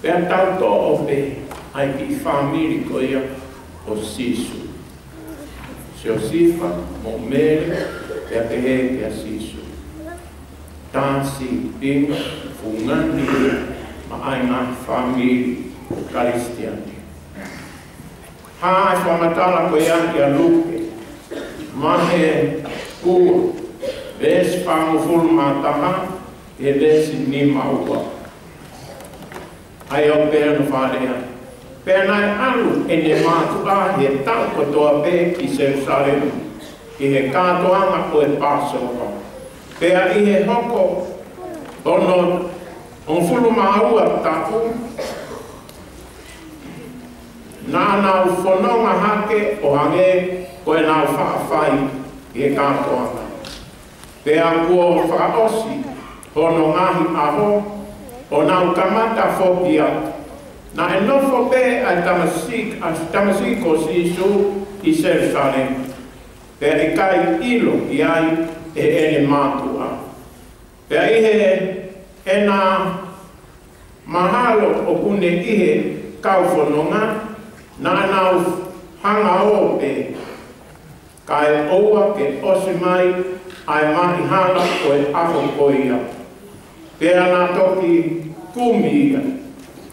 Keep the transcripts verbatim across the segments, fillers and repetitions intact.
Pea tau toʻo pē ʻa e kiʻi fāmili ko ia ʻo Sīsū. Siosifa mo Mele, pea pehē kia Sīsū. Tā sīpinga fungani ia maʻa e ngaahi fāmili Kalisitiane. Hā e fakamatala ko ia ʻia Luke, vahe ua, veesi fāngofulu mā taha, ki he veesi nima ua. ʻA ia ʻoku pehē hono fakalea: Pea naʻe ʻalu ʻene mātuʻa he taʻu kotoa pē ki Selusalema, ki he kātoanga ʻo e Pāsova. Pea ʻi he hoko hono hongofulu mā ua taʻu, naʻa nau fononga hake ʻo hangē ko ʻenau faʻa fai ʻi he kātoanga. Pea kuo fakaʻosi hono ngaahi ʻaho, ʻo nau kamata foki atu. Naʻe nofo pē ʻa e tamasiʻi, ʻa e tamasiʻi ko Sīsū ʻi Selusalema, pea ʻikai ʻilo ki ai ʻe heʻene mātuʻa. Pea ʻi heʻena mahalo ʻoku ne ʻi he kau fononga, naʻa nau hanga ʻo pehē: Kae ʻoua ke ʻosi mai ʻa e maʻi hala ʻo e ʻaho ko ia. Pea na toki kumi ia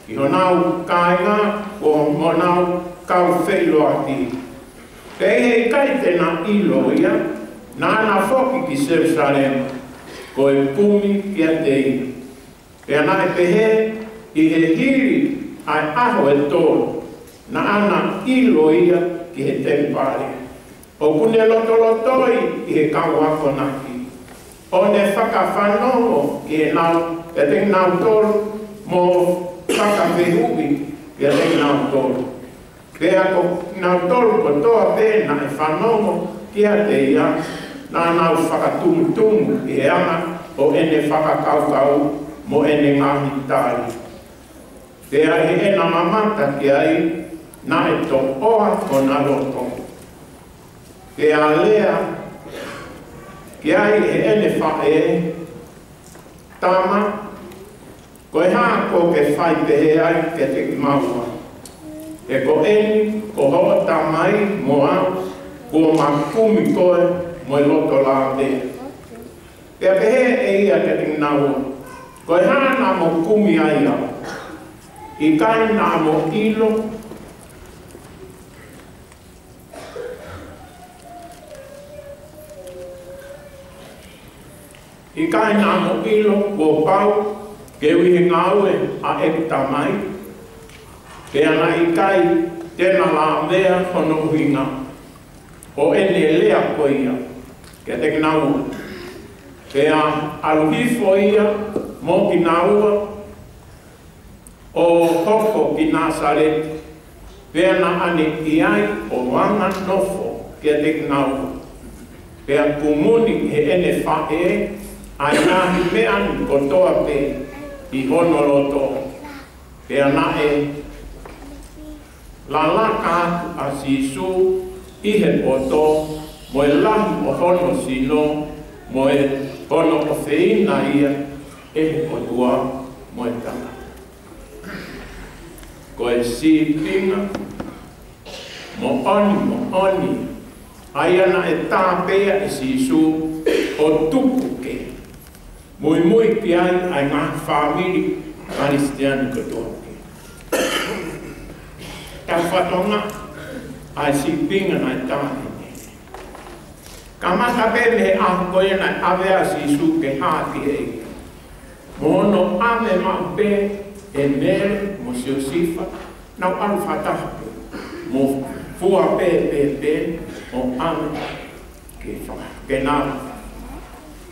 ki honau kāinga mo honau kau feʻiloaki. Pea ʻi he ʻikai te na ʻilo ia, naʻa na foki ki Selusalema, ko e kumi kiate ia. Pea naʻe pehē, ʻi he hili ʻa e ʻaho ʻe tolu, naʻa na ʻilo ia ki he temipale, ʻoku ne lotolotoi ʻi he kau akonaki, ʻo ne fakafanongo kiate kinau, kiate kinautolu, mo fakafehuʻi kiate kinautolu. Pea ko kinautolu kotoa pē naʻe fanongo kiate ia, naʻa nau fakatumutumu ʻi he anga ʻo ʻene fakakaukau mo ʻene ngaahi tali. Pea ʻi heʻena mamata ki ai, naʻe toʻoa hona loto. Pea lea ki ai ʻe heʻene faʻē: Tama, ko e hā kuo ke fai pehē ai kiate kimaua? He ko eni, ko hoʻo tamai mo au, kuo ma kumi koe mo e loto lāvea. Pea pehē ʻe ia kiate kinaua: Ko e hā naʻa mo kumi ai au? ʻIkai naʻa mo ʻilo ʻIkai naʻa mo ʻilo kuo pau ke u ʻi he ngāue ʻa ʻeku tamai? Pea naʻe ʻikai te na lāvea hono ʻuhinga ʻo ʻene lea ko ia kiate kinaua. Pea ʻalu hifo ia mo kinaua ʻo hoko ki Nāsaleti, pea naʻa ne ʻi ai ʻo anganofo kiate kinaua. Pea kumuni ʻe heʻene faʻē ʻa e ngaahi meʻa ni kotoa pē ʻi hono loto. Pea naʻe lalaka atu ʻa Sīsū ʻi he poto, mo e lahi ʻo hono sino, mo e hono ʻofeina ia ʻe he ʻOtua mo e tangata. Ko e sīpinga moʻoni moʻoni, ʻa ia naʻe tā pē ia ʻe Sīsū ʻo tuku ke muimui ki ai ʻa e ngaahi fāmili Kalisitiane kotoa pē. Tau fakatokangaʻi ʻa e sīpinga naʻe tā ʻe ia. Kamata pē mei he ʻaho ko ia naʻe ʻave ai ʻa Sīsū ke hā ki he ʻEiki. Mo hono ʻave maʻu pē ʻe Mele mo Siosifa, nau ʻalu fakataha pē, mo fua pē pē pē, ʻo ʻave ke fa-, ke nau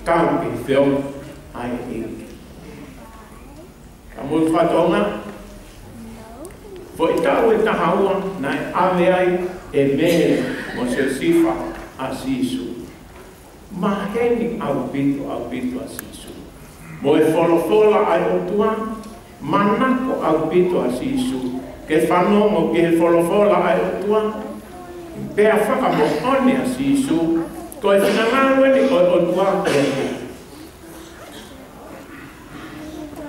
kau ki he feohi ʻa e ʻEiki. Ka mou fakatokangaʻi, foʻi taʻu ʻe taha ua naʻe ʻave ai ʻe Mele mo Siosifa ʻa Sīsū. Maheni ʻaupito, ʻaupito ʻa Sīsū mo e folofola ʻa e ʻOtua, manako ʻaupito ʻa Sīsū ke fanongo ki he folofola ʻa e ʻOtua. Pea fakamoʻoni ʻa Sīsū, ko e finangalo eni ʻo e ʻOtua ko e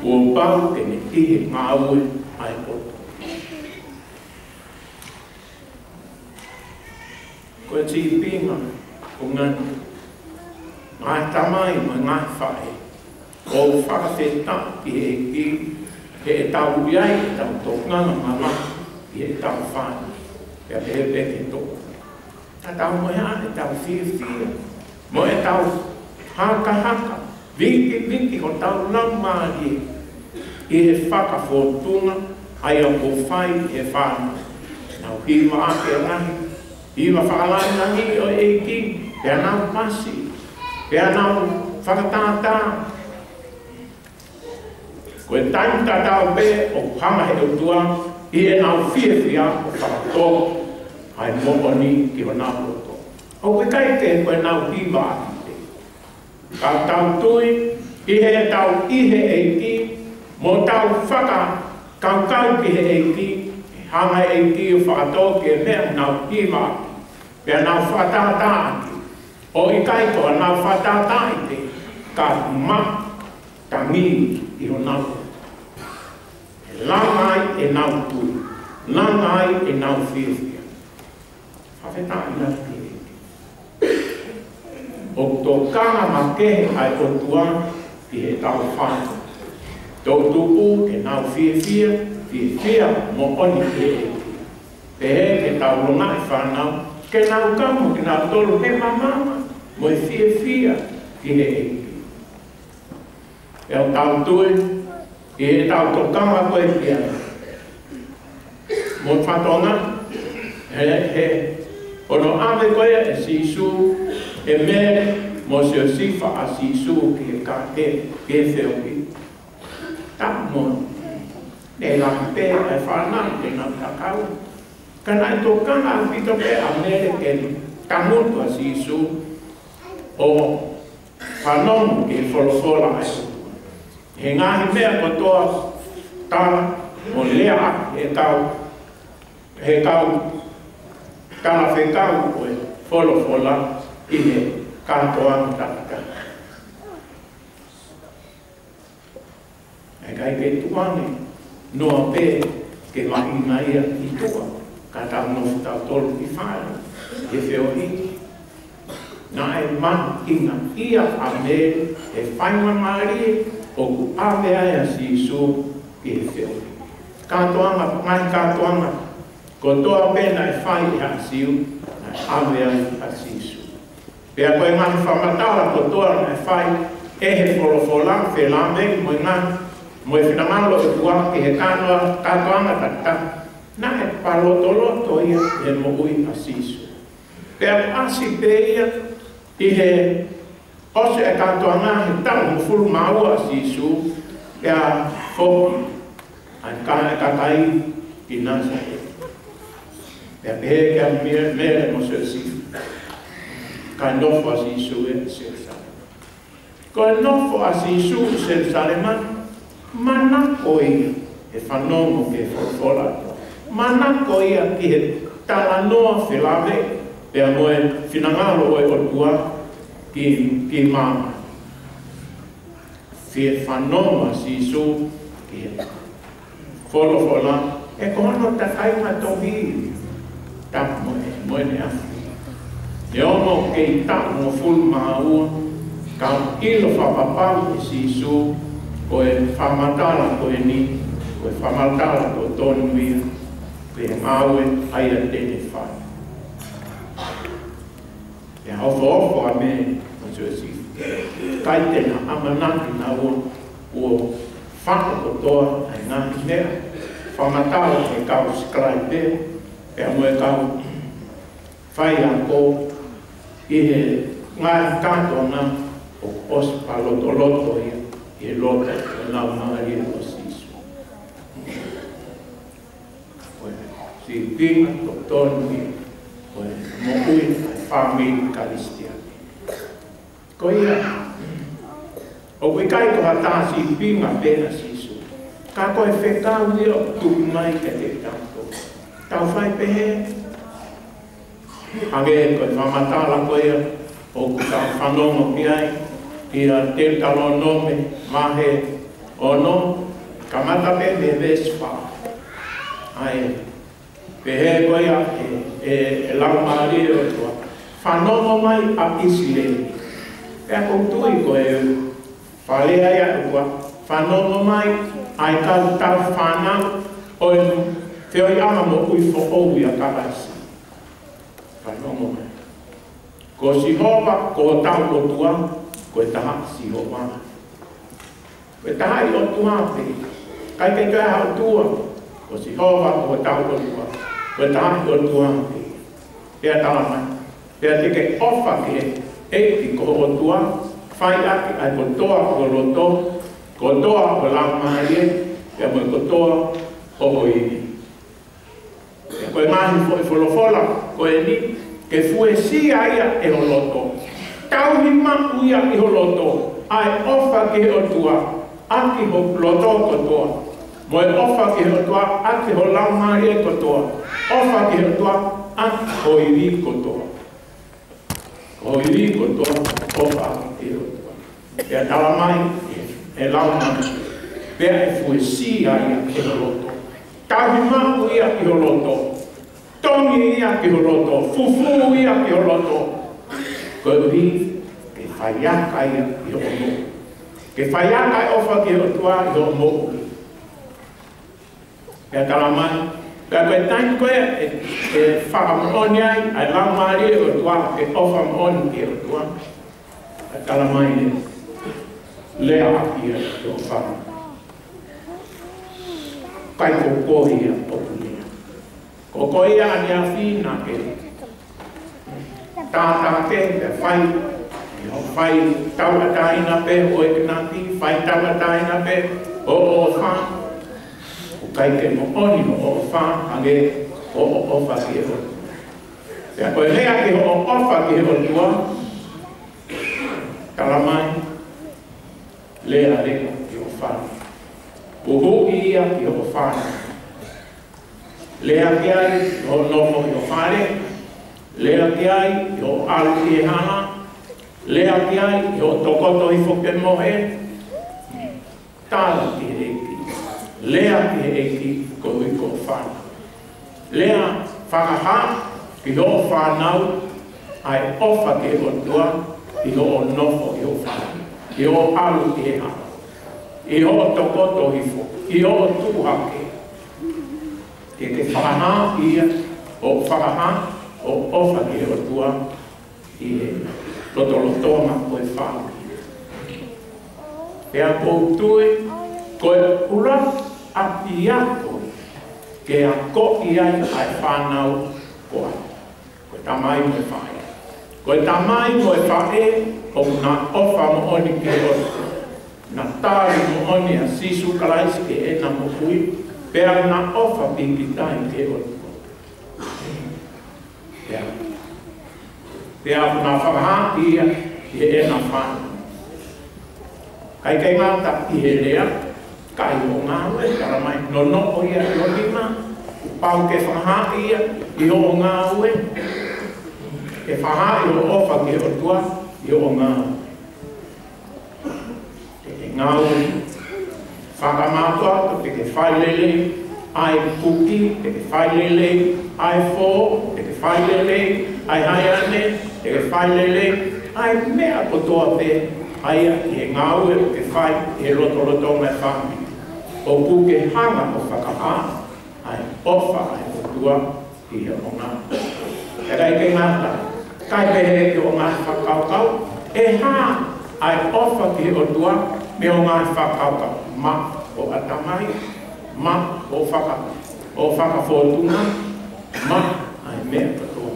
kuo pau ke ne ʻi he ngāue ʻa e poto. Ko e sīpinga, ko e ngaahi, ngaahi tamai mo e ngaahi faʻē, ʻoku fakafetaʻi ki he ʻEiki, heʻetau ʻi ai ʻetau tokanga mamahi ʻi heʻetau fānau, pea pehē pē ki he tō. Tatau mo ia ʻetau fiefia, mo ʻetau hakahaka, vikiviki hotau laumālie ʻi he fakafōtunga ʻa ia ʻoku fai ʻe he fānau. Nau hiva ʻaki e ngaahi hiva fakalāngilangi ʻo e ʻEiki, pea nau pasi, pea nau fakatātā. Ko e taimi tatau pē ʻoku hanga ʻe he ʻOtua ʻi heʻenau fiefia ʻo fakatō ʻa e moʻoni ki honau loto. ʻOku ʻikai ke ko ʻenau hiva ʻaki pē. Ka tau tui ʻi heʻetau ʻi he ʻEiki, mo tau fakakaukau ki he ʻEiki, hanga ʻe he ʻEiki ʻo fakatō ki he meʻa ʻoku nau hiva ʻaki, pea nau fakatātā ʻaki. ʻOku ʻikai ko ʻenau fakatātā ʻi he ka ma tangi ʻi honau. Langa ai ʻenau tui, langa ai ʻenau fiefia. Fakafetaʻi lahi ki he ʻEiki. ʻOku tokanga makehe ʻa e ʻOtua ʻi heʻetau fānau. Toʻutupu ke nau fiefia, fiefia moʻoni ki he ʻEiki. Pehē ke tau longaʻi fānau, ke nau kau mo kinautolu he mamanga mo e fiefia ki he ʻEiki. ʻE ʻetau tui, ʻi heʻetau tokanga ko ē ki ai. Mo e fatongia, he, he, hono ʻave ko ē ʻe Sīsū, ʻe Mele mo Siosefa ʻa Sīsū ki he ka, ki he, ki he feohi. Tapu mo, ne lahi pē ʻa e fānau te nau takau. Ka naʻe tokanga ʻaupito pē ʻa Mele ke tangutu ʻa Sīsū, ʻo fanongo ki he folofola ʻa e ʻOtua. He ngaahi meʻa kotoa tala mo lea ʻaki ʻe he kau, he kau talafekau ʻo e folofola ʻi he kātoanga takitaha. ʻIkai ke tuʻu ange noa pē ke mahuʻinga ia ʻi tuʻa, ka tau nofo tautolu ʻi fale, he feohi. Naʻe mahuʻinga ia ʻa Mele he faingamālie ʻoku ʻave ai ʻa Sīsū ki he feohi. Kātoanga, ngaahi kātoanga kotoa pē naʻe fai ʻe haʻa Siu, naʻe ʻave ai ʻa Sīsū. Pea ko e ngaahi fakamatala kotoa naʻe fai ʻe he folofola, felāveʻi mo e ngaahi, mo e finangalo ʻo e ʻOtua ki he kātoa, kātoanga takitaha, naʻe palotoloto ia he moʻui ʻa Sīsū. Pea ʻasi pē ia ʻi he ʻosi e kātoanga he taʻu hongofulu mā ua ʻa Sīsū, pea foki ʻa e ka-, e kakai ki Nāsaleti. Pea pehē kia Mele, Mele mo Siosefa, kae nofo ʻa Sīsū ʻi Selusalema. Ko e nofo ʻa Sīsū ʻi Selusalema, manako ia he fanongo ki he folofola. Manako ia ki he talanoa felāveʻi pea mo e finangalo ʻo e ʻOtua ki, ki māmani. Fie fanongo ʻa Sīsū ki he folofola, he ko hono takainga tohi, tapu mo e, mo ʻene ʻafi. Neongo kei taʻu hongofulu mā ua, ka ʻilo fakapapau ʻe Sīsū, ko e fakamatala ko eni, ko e fakamatala totonu ia, ko e ngāue ʻa ia te ne fai. Pea ofoofo ʻa Mele mo Siosefa. ʻIkai te na ʻamanaki naua kuo faʻo kotoa ʻa e ngaahi meʻa fakamatala ʻe he kau sikalaipe, pea mo e kau faiako ʻi he ngaahi kātoanga ʻoku ʻosi palotoloto ia ʻi he loto ʻo e laumālie ʻo Sīsū. Ko e sīpinga totonu ia ʻo e moʻui ʻa e fāmili Kalisitiane. Ko ia, ʻoku ʻikai ko ha tā sīpinga pē ʻa Sīsū. Ka ko e fekau ia ʻoku tuku mai kiate kitautolu. Tau fai pehē, hangē ko e fakamatala ko ia ʻoku tau fanongo ki ai, ʻia Teutalōnome vahe ono, kamata pē mei he veesi fā. ʻA e pehē ko ia ʻe, ʻe, ʻe Laumālie ʻo e ʻOtua, fanongo mai ʻa ʻIsileli. Pea ʻoku ou tui ko e fakalea ia ʻa e ʻOtua, fanongo mai ʻa e kau tau fānau ʻo e feohiʻanga moʻui foʻou ʻia Kalaisi. Fanongo mai. Ko Sihova, ko hotau ʻOtua, ko e taha Sihova. Ko e taha ʻi ʻOtua pē. ʻIkai ke toe ʻi ai ha ʻOtua. Ko Sihova, ko hotau ʻOtua. Ko e taha ʻi ʻOtua pē. Pea tala mai. Pea te ke ʻofa ki he ʻEiki ko ho ʻOtua, fai ʻaki ʻa e kotoa ʻo ho loto, kotoa ʻo ho laumālie, pea mo e kotoa ʻo ho ivi. Ko e ngaahi foʻi folofola ko eni, ke fuesia ia ʻe ho loto. Tauhi maʻu ia ʻi ho loto, ʻa e ʻofa ki he ʻOtua ʻaki ho loto kotoa. Mo e ʻofa ki he ʻOtua ʻaki ho laumālie kotoa. ʻOfa ki he ʻOtua ʻaki ho ivi kotoa. Ko e ivi kotoa ʻofa ki he ʻOtua. Pea tala mai ʻe Laumālie, pea ʻe fuesia ia ʻi ho loto. Tauhi maʻu ia ʻi ho loto. Tongi ia ki ho loto. Fufū ia ki ho loto. Koeʻuhi ke faiaka ia ʻi hoʻo moʻui. Ke faiaka e ʻofa ki he ʻOtua ʻi hoʻo moʻui. Pea tala mai, pea ko e taimi ko ē ʻe, ʻe fakamoʻoni ai ʻa e Laumālie ʻo e ʻOtua, ʻe ʻofa moʻoni ki he ʻOtua. Pea tala mai ʻe, lea ʻaki ia ki hoʻo fānau. ʻIkai ko koe ia ʻoku lea. Ko koe ia ʻaneafi naʻa ke tātā kehe pea fai, ʻi hoʻo fai tauʻatāina pē hoʻo ekinaki, fai tauʻatāina pē hoʻo ʻofa. ʻOku ʻikai ke moʻoni hoʻo ʻofa hangē ko hoʻo ʻofa ki he ʻOtua. Pea ko e lea ki hoʻo ʻofa ki he ʻOtua, tala mai, lea leva ki hoʻo fānau. Huhuʻi ia ki hoʻo fānau. Lea ki ai ʻi hoʻo nofo ʻi ho fale. Lea ki ai ʻi hoʻo ʻalu ki he hala. Lea ki ai ʻi hoʻo tokoto hifo ke mohe. Tala ki he ʻEiki. Lea ki he ʻEiki koeʻuhi ko hoʻo fānau. Lea fakahā ki hoʻo fānau ʻa e ʻofa ki he ʻOtua ʻi hoʻo nofo ʻi ho fale. ʻI hoʻo ʻalu ki he hala. ʻI hoʻo tokoto hifo. ʻI hoʻo tuʻu hake. Ke ke fakahā ia, ʻo fakahā, ʻo ʻofa ki he ʻOtua, ʻi he lotolotonga ʻo e fāmili. Pea ʻoku ou tui, ko e ʻuluaki ʻapiako ke akoʻi ai ʻa e fānau ko ā. Ko e tamai mo e faʻē. Ko e tamai mo e faʻē ʻoku na ʻofa moʻoni ki he ʻOtua. Na tali moʻoni ʻa Sīsū Kalaisi ki heʻena moʻui, pea na ʻofa pīkitai ki he ʻOtua. Pea, pea na fakahā ia ki heʻena fānau. ʻIkai ke ngata ʻi he lea, ka ʻi hoʻo ngāue, tala mai, nonoʻo ia ʻi ho nima, kuo pau ke fakahā ia ʻi hoʻo ngāue, ke fakahā hoʻo ʻofa ki he ʻOtua ʻi hoʻo ngāue. Ke ke ngāue fakamātoato, ke ke fai lelei ʻa e kuki, ke ke fai lelei ʻa e fō, ke ke fai lelei ʻa e haiane, ke ke fai lelei ʻa e meʻa kotoa pē ʻa ia ʻi he ngāue ʻoku ke fai ʻi he lotolotonga e fāmili. ʻOku ke hanga ʻo fakahā ʻa e ʻofa ʻa e ʻOtua ʻi hoʻo ngāue. ʻIkai ke ngata, kae pehē ki hoʻo ngaahi fakakaukau, ʻe hā ʻa e ʻofa ki he ʻOtua mei hoʻo ngaahi fakakaukau. Maʻu hoʻo ʻatamai, maʻu hoʻo faka-, hoʻo fakafōtunga, maʻu ʻa e meʻa kotoa.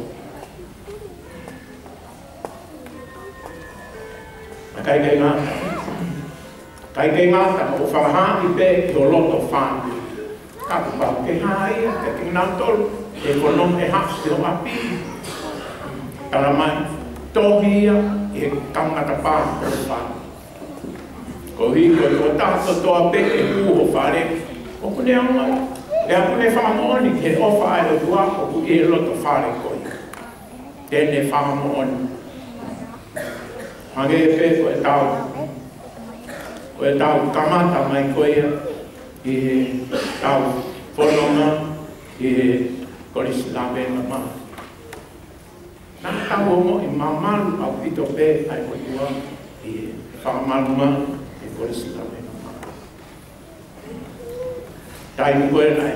ʻIkai ke ngata. ʻIkai ke ngata, ʻo fakahā pē ki ho loto fānau. Ka kuo pau ke hā ia, ke kinautolu, ʻe kono e hā ki ho ʻapi. Tala mai, tohi ia, ʻe kamata pā, ko e fānau. Koeʻuhi ko e tokotaha kotoa pē ʻe hū ho fale. ʻOku ne ʻaonga, ʻe ʻoku ne fakamoʻoni ki he ʻofa ʻa e ʻOtua, ʻoku ʻi he loto fale ko ia. Te ne fakamoʻoni. Hangē pē ko e tau, ko e tau kamata mai ko ia ʻi he tau fononga, ʻi he Kolisi Lavena Mā. Naʻa tau ongoʻi mamalu ʻaupito pē ʻa e ʻOtua ʻi he fakamalumalu ʻi he Kolisi Lavena Mā. Taimi ko ē naʻe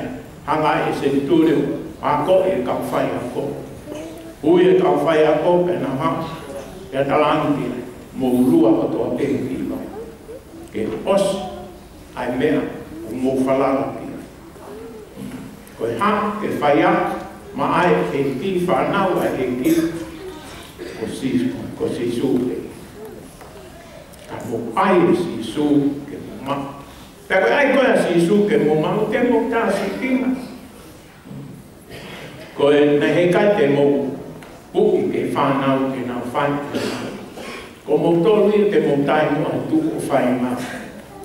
hanga ʻe he senituli ʻo akoʻi e kau faiako. Ui e kau faiako pea nau hā, pea talaange ki ai, mou lua kotoa pē ki vai. Ke ʻosi ʻa e meʻa ʻoku mou falala ki ai. Ko e hā ke fai ʻaki maʻa e ʻEiki, fānau ʻa e ʻEiki, ko Sī-, ko Sīsū pē. Ka mou ʻai ʻe Sīsū ke mou maʻu. Pea ko e ʻai ko ē ʻa Sīsū ke mou maʻu, te mou tā sīpinga. Ko e naʻe ʻikai te mou puʻi ke fānau ke nau fai. Ko moutolu ia te mou taimi ʻo tuʻu ʻo fai mā.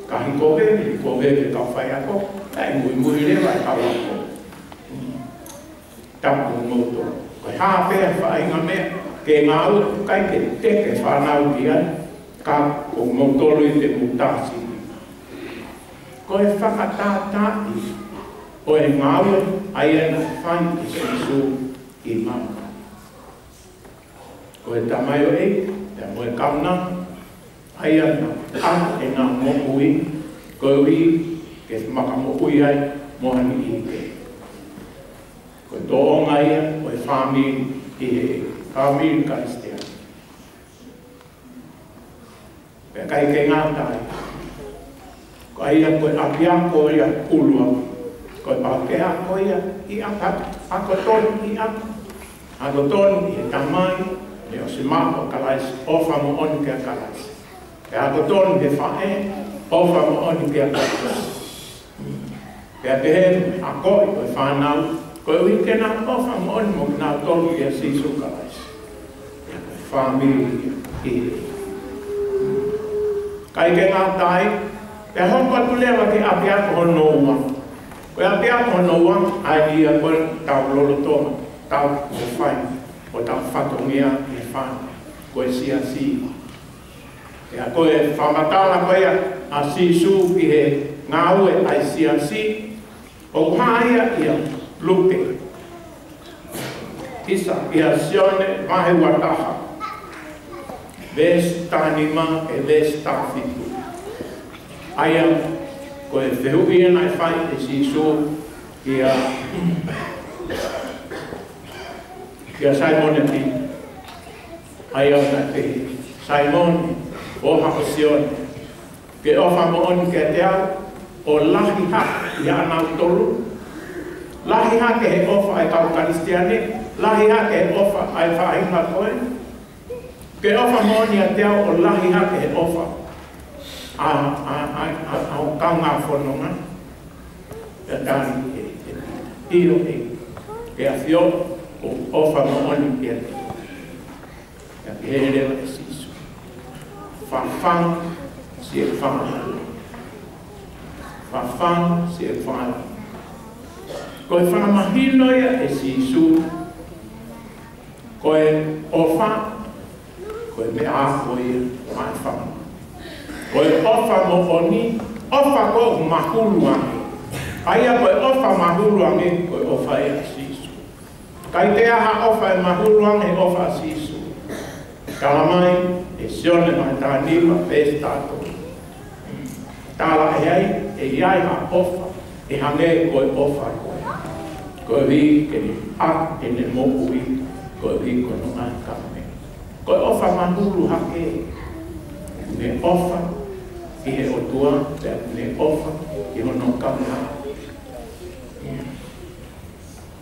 Ka hiko veve, hiko veve kau faiako, kae muimui leva e kau ako. Tapu moutolu. Ko e hā pē faʻahinga meʻa ke ngāue, ʻikai ke teke fānau ki ai, ka ko moutolu ia te mou tā sīpinga. Ko e fakatātaaʻi ʻo e ngāue ʻa ia naʻe fai ʻe Sīsū ʻi māmani. Ko e tamaioʻeiki, pea mo e kaunanga, ʻa ia naʻa nau ʻai ʻenau moʻui, koeʻuhi ke fakamoʻui ai mo ha niʻihi kehe. Ko e tōʻonga ia ʻo e fāmili ʻi he fāmili Kalisitiane. Pea ʻikai ke ngata ai. Ko ia ko e ʻapiako ia ʻuluaki. Ko e pau ke ako ia ʻi ʻapi, ako tonu ʻi ʻapi. Ako tonu ʻi he tamai, ne ʻosi maʻu ʻa Kalaisi, ʻofa moʻoni kia Kalaisi. Pea ako tonu he faʻē, ʻofa moʻoni kia Kalaisi. Pea pehē, akoʻi ko e fānau, koeʻuhi ke nau ʻofa moʻoni mo kinautolu kia Sīsū Kalaisi. Pea ko e fāmili ia. ʻIkai ke ngata ai, pea hoko atu leva ki he ʻapiako hono ua. Ko e ʻapiako hono ua, ʻa ia ko ʻetau lolotonga, tau ko fai, ʻo tau fatongia e fānau, ko e siasi. Pea ko e fakamatala ko ia ʻa Sīsū ki he ngāue ʻa e siasi, ʻoku hā ia ʻia Luke. ʻIsa ʻia Sione vahe ua taha. Veesi taha nima ki he veesi taha fitu. ʻA ia ko e fehuʻi ia naʻe fai ʻe Sīsū kia, kia Saimone Pita. ʻA ia naʻe pehē, Saimone, foha ʻo Sione, ke ʻofa moʻoni kiate au, ʻo lahi hake ʻi haʻanautolu. Lahi hake he ʻofa ʻa e kau Kalisitiane, lahi hake he ʻofa ʻa e faʻahinga ko ē. Ke ʻofa moʻoni ʻiate au ʻo lahi hake he ʻofa ʻa, ʻa, ʻa, ʻa, ʻa e kau ngā fononga. Pea tali ʻe, ʻe, ʻio ʻEiki, ke ʻafio ʻo ʻofa moʻoni kiate au. Pea pehē leva ʻe Sīsū, fafanga siʻeku fanga. Fafanga siʻeku fanga. Ko e fakamahino ia ʻe Sīsū, ko e ʻofa, ko e meʻa ko ia maʻa e fanga. Ko e ʻofa moʻoni, ʻofa ko ē ʻoku mahulu ange. ʻA ia ko e ʻofa mahulu ange, ko e ʻofa ʻa Sīsū. ʻIkai ke ʻi ai ha ʻofa ʻe mahulu ange he ʻofa ʻa Sīsū. Tala mai ʻe Sione vahe taha nima veesi taha tolu. Tala ʻe ai, ʻe ʻi ai ha ʻofa ʻe hangē ko e ʻofa ko ē. Koeʻuhi ke ne ʻave ʻene moʻui, koeʻuhi ko hono ngaahi kaungāmeʻa. Ko e ʻofa mahulu hake. Ne ʻofa ki he ʻOtua, pea ne ʻofa ki hono kaungāmeʻa.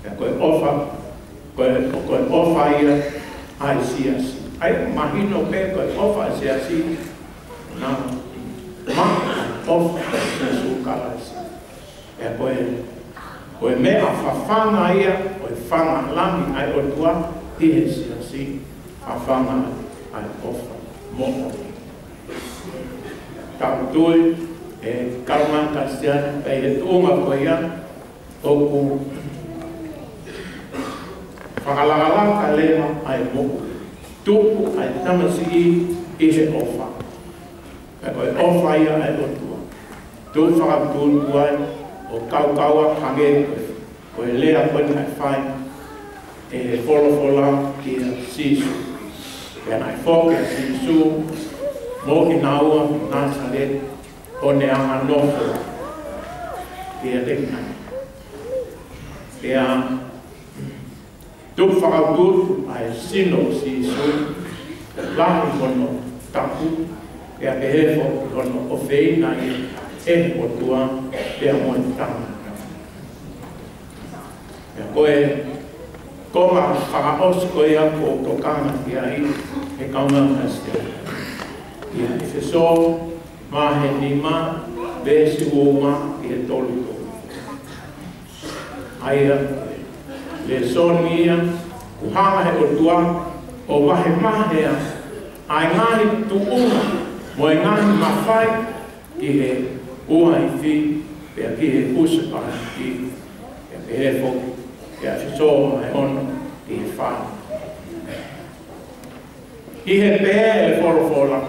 Pea ko e ʻofa, ko e, ko e ʻofa ia ʻa e siasi. ʻA ia mahino pē ko e ʻofa ʻa e siasi, naʻa, maʻa e ʻofa ʻa Sīsū Kalaisi. Pea ko e, ko e meʻa fafanga ia, ko e fanga lami ʻa e ʻOtua ʻi he siasi, fafanga ʻa e ʻofa moʻoni. Tau tui, ʻe kāinga Kalisitiane, ʻi he tuʻunga ko ia, ʻoku fakalakalaka leva ʻa e moʻui. Tupu ʻa e tamasiʻi ʻi he ʻofa. Pea ko e ʻofa ia ʻa e ʻOtua. Tuʻu fakatuʻutuʻu ai ʻo kaukau ʻo hangē ko e Ko e lea ko ē naʻe fai ʻe he folofola kia Sīsū. Pea naʻe foki ʻa Sīsū mo kinaua ki Nāsaleti ʻo ne anganofo kiate kinaua. Pea tuku fakautuutu ʻa e sino ʻo Sīsū, lahi hono tapu, pea pehē foki hono ʻofeina ia ʻe he ʻOtua pea mo e tangata. Pea ko e konga fakaʻosi ko ia ʻoku tokanga ki ai ʻa e kaungā Kalisitiane, ʻi he ʻEfesō vahe nima, veesi ua ua ki he tolu tolu. ʻA ia, lēsoni ia kuo hanga ʻe he ʻOtua ʻo vahevahe ʻa e ngaahi tuʻunga mo e ngaahi mafai ki he uaifi pea ki he husepāniti, pea pehē foki ʻi he ʻEfesō vahe ono ki he fā. ʻI he pehē ʻe he folofola,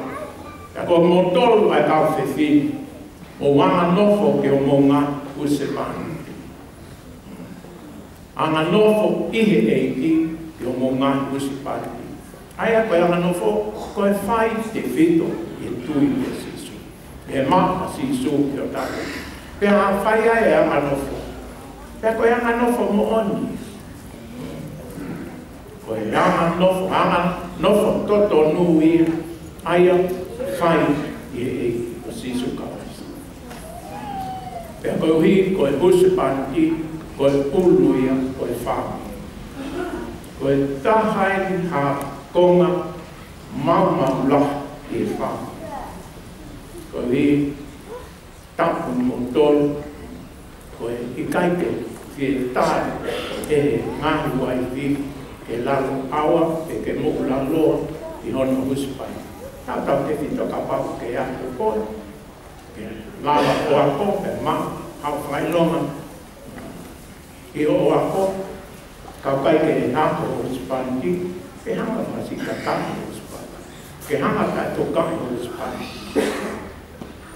pea ko kimoutolu ʻa e kau fefine, mou anganofo ki hoʻomou ngaahi husepāniti. Anganofo ʻi he ʻEiki ki hoʻomou ngaahi husepāniti. ʻA ia ko e anganofo, ko e fai tefito ʻi he tui kia Sīsū. ʻE maʻu ʻa Sīsū ki hotau. Pea fai ai e anganofo. Pea ko e anganofo moʻoni. Ko e anganofo, anganofo totonu ia, ʻa ia fai ʻi he ʻEiki ko Sīsū Kalaisi. Pea koeʻuhi ko e husepāniti, ko e ʻulu ia ʻo e fāmili. Ko e taha eni ha konga maumau lahi ʻi he fāmili. Koeʻuhi tapu mo tolu, ko e ʻikai ke fie tali ʻe he ngaahi uaifi ke lalo ʻaoa pe ke moʻulaloa ʻi hono husepāniti. Tautautefito kapau ʻoku ke ʻi ai koe, ke lava ʻo ako, pe maʻu haʻo fakaʻilonga ʻi hoʻo ako, ka ʻoku ʻikai ke hanga ho husepāniti, ke hanga fasi kata ho husepāniti, ke hanga taʻetokaʻi ho husepāniti.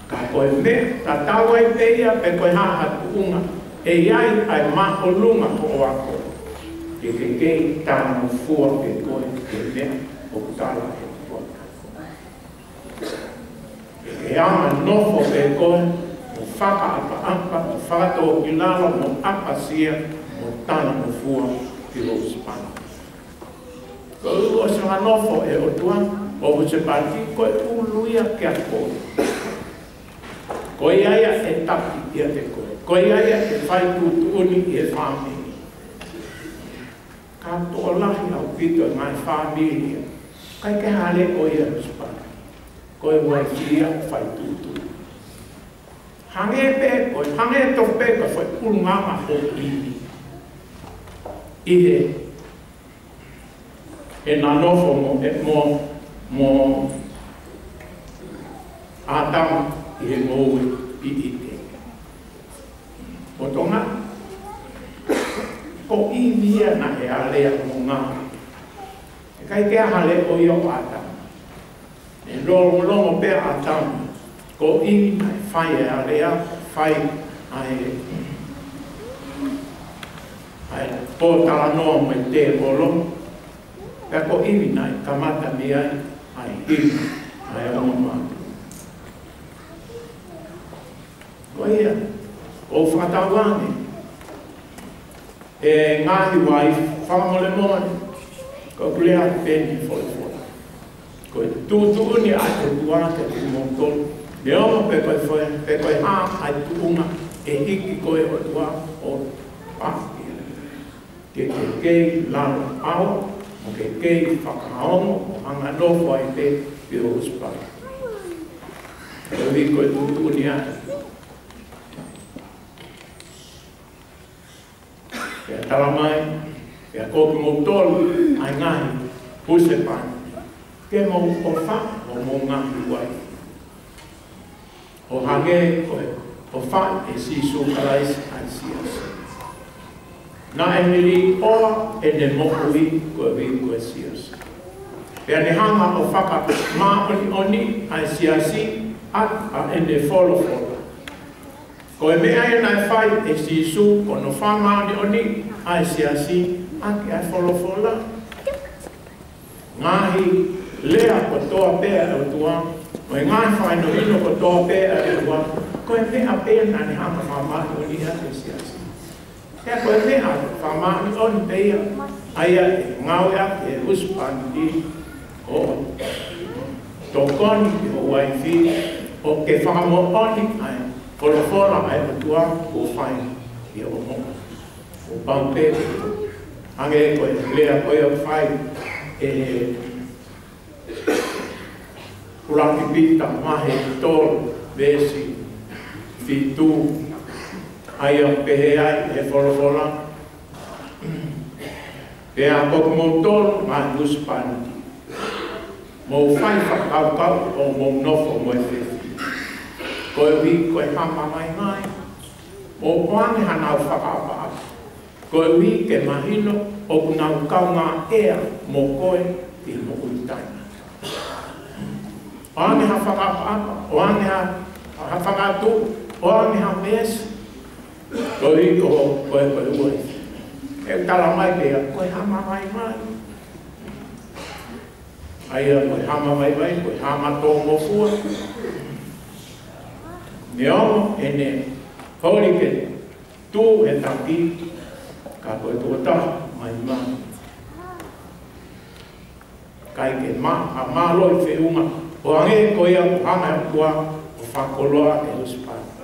Ka ko e meʻa tatau ai pē ia pe ko e hā ha tuʻunga, ʻe ʻi ai ʻa e māʻolunga hoʻo ako, ke ke kei talangofua pē koe ki he meʻa ʻoku tala ʻe he ʻOtua. ʻE anganofo pē koe, mo fakaʻapaʻapa, mo fakatōkilalo, mo ʻapasia, mo talangofua ki ho husepāniti. Ko e ʻuhinga ʻo e anganofo ʻa e ʻOtua, ʻo e husepāniti, ko e ʻulu ia kiate koe. Ko ia ia ʻe taki ʻiate koe. Ko ia ia ʻe fai tuʻutuʻuni ʻi he fāmili. Ka tokolahi ʻaupito e ngaahi fāmili ia, ʻikai ke hā leʻo ia ʻa e husepāniti. Ko e uaifi ia ʻoku fai tuʻutuʻuni. Hangē pē, ko e hangē tofu pē ko e foʻi ʻulungaanga ʻo ʻIvi. ʻI he, he nofo mo, ʻe mo, mo ʻĀtama ʻi he ngoue ʻi ʻĪteni. Ko Tonga, ko ʻIvi ia naʻe alea mo ngāue. ʻIkai ke hā leʻo ia ʻo ʻĀtama. ʻE longolongo pē ʻa ʻĀtama. Ko ʻIvi naʻe fai e alea, fai ʻa e, ʻa e pōtalanoa mo e tēvolo. Pea ko ʻIvi naʻe kamata mei ai ʻa e hili ʻa e ongo mātuʻa. Ko ia, ʻoku fakatauange ʻe ngaahi uaifi, fakamolemole, ko ʻeku lea pē eni he folofola. Ko e tuʻutuʻuni ʻa e ʻOtua kiate kimoutolu. Neongo pe ko e foʻi, pe ko e hā ʻa e tuʻunga ʻe hiki koe ʻe he ʻOtua ʻo paʻaki. Ke ke kei lalo ʻaoa, mo ke kei fakaongo, mo anganofo ai pē ki ho husepāniti. Koeʻuhi ko e tuʻutuʻuni ia. Pea talamai, pea ko kimoutolu ʻa e ngaahi husepāniti, ke mou ʻofa homou ngaahi uaifi, ʻo hangē ko e ʻofa ʻe Sīsū Kalaisi ʻa e siasi. Naʻe hiliʻoa ʻene moʻui koeʻuhi ko e siasi. Pea ne hanga ʻo fakamāʻoniʻoniʻi ʻa e siasi ʻaki ʻa ʻene folofola. Ko e meʻa ia naʻe fai ʻe Sīsū, ko hono fakamāʻoniʻoniʻi ʻa e siasi ʻaki ʻa e folofola. Ngaahi lea kotoa pē ʻa e ʻOtua, mo e ngaahi fakahinohino kotoa pē ʻa e ʻOtua, ko e meʻa pē ia naʻa ne hanga ʻo fakamāʻoniʻoniʻi ʻaki e siasi. Pea ko e meʻa fakamāʻoniʻoni pē ia, ʻa ia ʻe ngāueʻaki ʻe he husepāniti ʻo tokoni ki hono uaifi, ʻo ke fakamoʻoni ʻa e folofola ʻa e ʻOtua kuo fai ʻi hoʻo moʻui. Kuo pau pē, hangē ko e lea ko ia ʻoku fai ʻe he ʻUluaki Pita vahe tolu veesi fitu, ʻa ia ʻoku pehē ai ʻe he folofola: Pea ko kimoutolu ngaahi husepāniti, mou fai fakakaukau ʻo mou nofo mo e fefine, koeʻuhi ko e hā mamaimai, mou ʻoange hanau fakaʻapaʻapa, koeʻuhi ke mahino ʻoku nau kaungā ʻea mo koe ʻi he moʻui taʻengata. ʻOange ha fakaʻapaʻapa, ʻoange ha, ha fakatuʻu, ʻoange ha meesi, koeʻuhi ko, ko e, ko e uaifi. ʻE tala mai pē ia, ko e hā mamaimai. ʻA ia ko e hā mamaimai, ko e hā mātuʻa mo fua. Neongo ʻene holi ke tuʻu he taki, ka ko e tokotaha maimai. ʻIkai ke ma-, ha mālohi feʻunga, ʻo hangē ko ia ʻoku hanga ʻe he ʻOtua ʻo fakakoloa e husepāniti.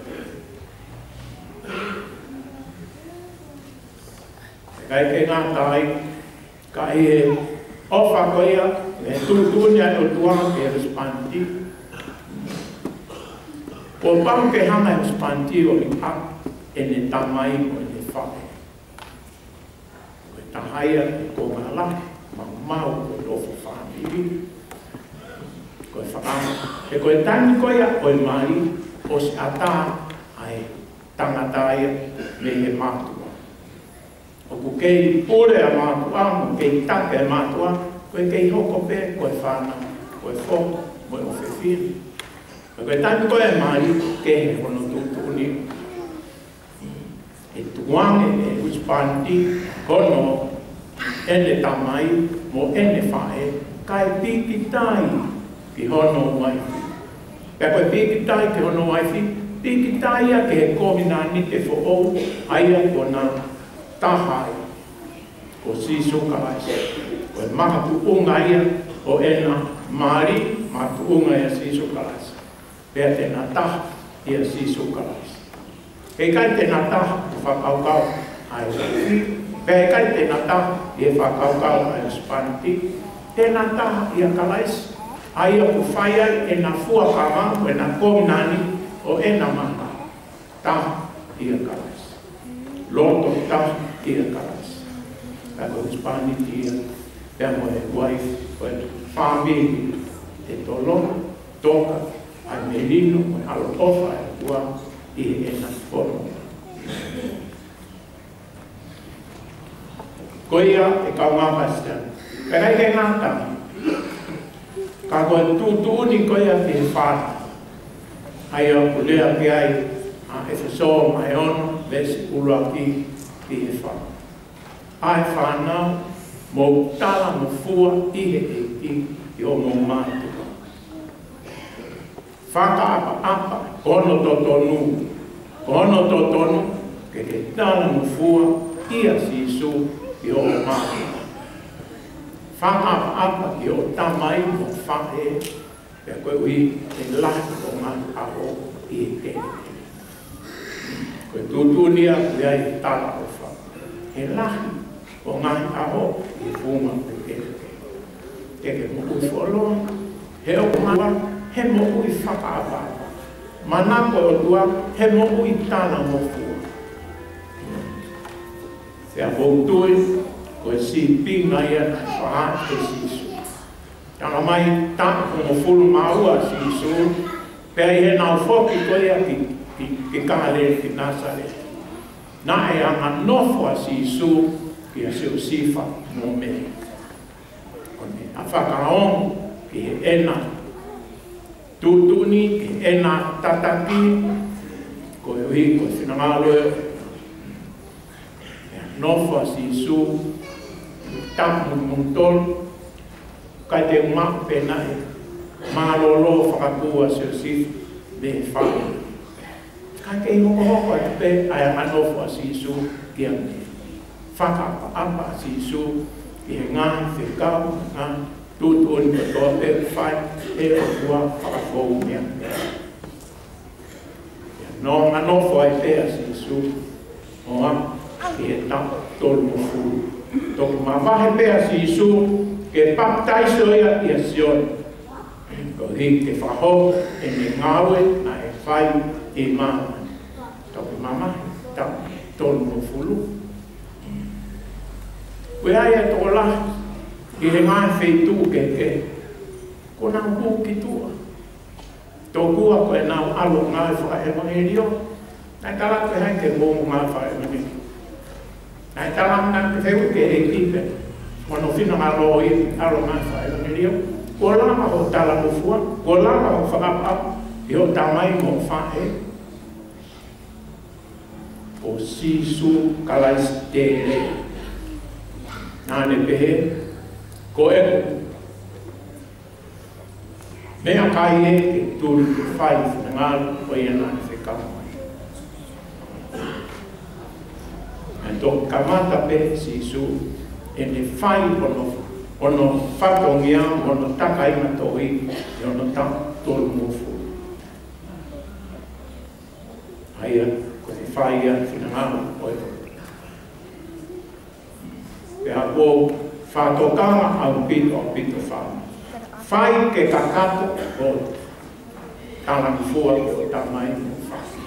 ʻIkai ke ngata ai, ka ʻi he ʻofa ko ia, mo e tuʻutuʻuni ʻa e ʻOtua ki he husepāniti, kuo pau ke hanga ʻe he husepāniti ʻo liʻaki ʻene tamai mo ʻene faʻē. Ko e taha ia e konga lahi maumau ʻo e nofo fāmili. Ko e faka-, he ko e taimi ko ia ʻo e mali, ʻosi ʻatā ʻa e tangata ia mei he mātuʻa. ʻOku kei pule ʻa mātuʻa, mo kei take ʻa mātuʻa, ko e kei hoko pē ko e fānau, ko e foha mo e ʻofefine. Ko e taimi ko ia ʻe mali, kehe hono tuʻutuʻuni. ʻE tukuange ʻe he husepāniti hono, ʻene tamai mo ʻene faʻē, kae pīkitai ki hono uaifi. Pea ko e pīkitai ki hono uaifi, pīkitai ia ki he kovinānite foʻou, ʻa ia kuo na taha ai, ko Sīsū Kalaisi. Ko e makatuʻunga ia ʻo ʻena mali, makatuʻunga ʻia Sīsū Kalaisi. Pea te na taha ʻia Sīsū Kalaisi. He ʻikai te na taha ʻi he fakakaukau ʻa e uaifi, pea ʻikai te na taha ʻi he fakakaukau ʻa e husepāniti, te na taha ʻia Kalaisi, ʻa ia ʻoku fai ai ʻena fuakava, ʻena kovinānite ʻo ʻena mali. Taha ʻia Kalaisi. Loto taha ʻia Kalaisi. Ka ko e husepāniti ia, pea mo e uaifi, ko e fāmili ʻe tolonga, toka ʻa e melino mo e ʻaloʻofa ʻa e ʻOtua ʻi heʻena fononga. Ko ia e kaungā Kalisitiane. Pea ʻikai ke ngata, ka ko e tuʻutuʻuni ko ia ki he fānau. ʻA ia ʻoku lea ki ai ʻa ʻEfesō vahe ono, veesi ʻuluaki ki he fā. ʻA e fānau, mou talangofua ʻi he ʻEiki ʻi hoʻomou mātuʻa. Fakaʻapaʻapa, ko hono totonu, ko hono totonu ke ke talangofua ʻia Sīsū ʻi hoʻo mātuʻa. Fakaʻapaʻapa ki hoʻo tamai mo faʻē, pea koeʻuhi ʻe lahi hoʻo ngaahi ʻaho ʻi he kelekele. Ko e tuʻutuʻuni ia ʻoku ʻi ai e talaʻofa. ʻE lahi hoʻo ngaahi ʻaho ʻi he funga ʻo e kelekele. Ke ke moʻui fuoloa, he ʻoku ʻi ai ha moʻui fakaʻapaʻapa. Manako ʻOtua, ha moʻui talangofua. Pea mou tui, ko e sīpinga ia naʻe fakahā ʻe Sīsū. Talamai taʻu hongofulu mā ua ʻa Sīsū, pea ʻi heʻenau foki ko ia ki, ki, ki Kāleli, ki Nāsaleti, naʻe anganofo ʻa Sīsū kia Siosefa mo Mele. ʻO ne fakaongo ki heʻena tuʻutuʻuni, ki heʻena tataki, Koeʻuhi ko e finangalo ia ʻe nofo ʻa Sīsū, tapu mo tolu, kae te uma pē naʻe mālōlō fakakū ʻa Siosefa mei he fale. Ka kei hokohoko atu pē ʻa e anganofo ʻa Sīsū ki he fakaʻapaʻapa ʻa Sīsū ki he ngaahi fekau, ngaahi tuʻutuʻuni kotoa pē ʻoku fai ʻe he ʻOtua fakafou meʻa. Naʻe anganofo ai pē ʻa Sīsū ʻo aʻu ki he taʻu tolungofulu. Toki mavahe pē ʻa Sīsū ke papitaiso ia ʻia Sione, koeʻuhi ke fakahoko ʻene ngāue naʻe fai ʻi māmani. Toki mavahe taʻu tolungofulu. Ko ia ʻa e tokolahi ʻi he ngaahi feituʻu kehekehe, kuo nau hū ki tuʻa. Tokua ko ʻenau ʻalu ngāue fakaʻevangeliō. Naʻe tala ko hai ke mou ngāue fakaʻevangeliō? Naʻe tala naʻe ke feu ke ʻEiki pē. Ko hono finangalo ia ʻalu ngāue fakaʻevangeliō. Kuo lava hoʻo talangofua, kuo lava hoʻo fakaʻapaʻapa ʻi hoʻo tamai mo e faʻē. Ko Sīsū Kalaisi tele. Naʻa ne pehē, ko ʻeku meʻakai ē ke tuli ke fai finangalo ʻo ia naʻa ne fekau mai. Naʻe toki kamata pē Sīsū ʻene fai hono, hono fatongia, hono takainga tohi, ʻi hono taʻu tolungofulu. ʻA ia, ko e fai ʻa e finangalo ʻo e Pea ko e fakatokanga ʻaupito, ʻaupito fau. Fai ke kakato hoʻo talangofua ki hoʻo tamai mo e faʻē.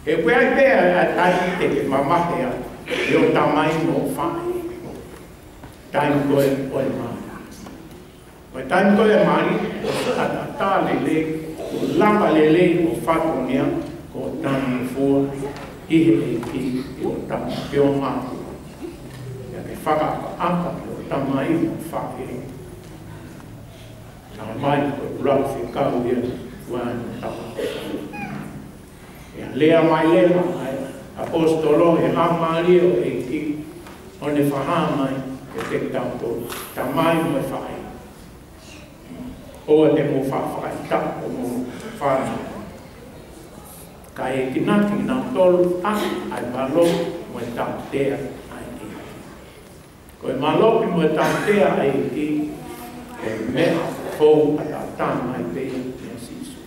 He ʻoku ʻi ai pē ʻa e taimi te ke mavahe ai ki hoʻo tamai mo e faʻē. Taimi ko ē ʻo e mali. Ko e taimi ko ē ʻa e mali, ʻoku ʻataʻatā lelei, ʻoku lava lelei hoʻo fatongia, ko e talangofua ki he ʻEiki, ʻi hoʻo tamai mo e faʻē. Pea ke fakaʻapaʻapa ki hoʻo tamai mo e faʻē. Naʻe ʻomai ko e ʻuluaki fekau ia, ua no tapa. ʻE lea mai leva ʻa e ʻaposetolo he laumālie ʻo e ʻEiki, ʻo ne fakahā mai kiate kitautolu, tamai mo e faʻē. ʻOua te mou faʻa fakaʻita hoʻomou fānau, kae enginaki kinautolu ʻaki ʻa e mālohi mo e tautea ʻa e ʻEiki. Ko e mālohi mo e tautea ʻa e ʻEiki, ko e meʻa fou ʻataʻatā mai pē ia ʻia Sīsū.